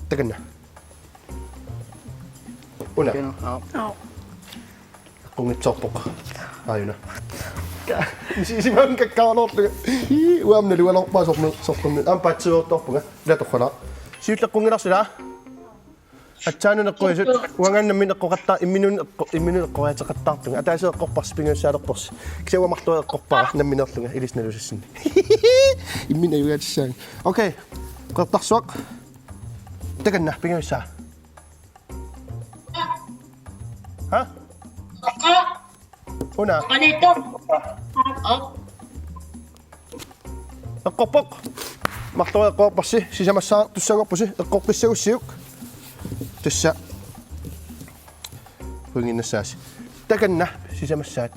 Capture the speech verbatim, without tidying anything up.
Takanna. Una. Kino, au. Qunngitsoorpoq. Aajuna. Sisimaannaq kakkaluarlunga. Ii, uanga nalugaluarpara sormi, sormi. Aamma paatsiveertorpunga. Ila torralaa. Siulleq qunngilarsi ilaa? Aatsaannguaq eqquisut. Uanga nammineq eqqoqattaar-, imminut eqqo-, imminut eqqoriaateqattaartunga. Ataaseq eqqorparsi, pingajussaalerporsi. Kisianni uanga marloriarlunga eqqorpara nammineerlunga ilissi nalusassinni. Imminut ajugaatissaanga. Okay. Qeqertarsuaq. Takanna, pingajussaa. Ha? Una. Eqqorpoq. Marloriarlunga eqqorparsi, sisamassaartussanngorpusi, eqqoqqissagussiuk. Tassa. Pointinnassaasi. Takanna, sisamassaat.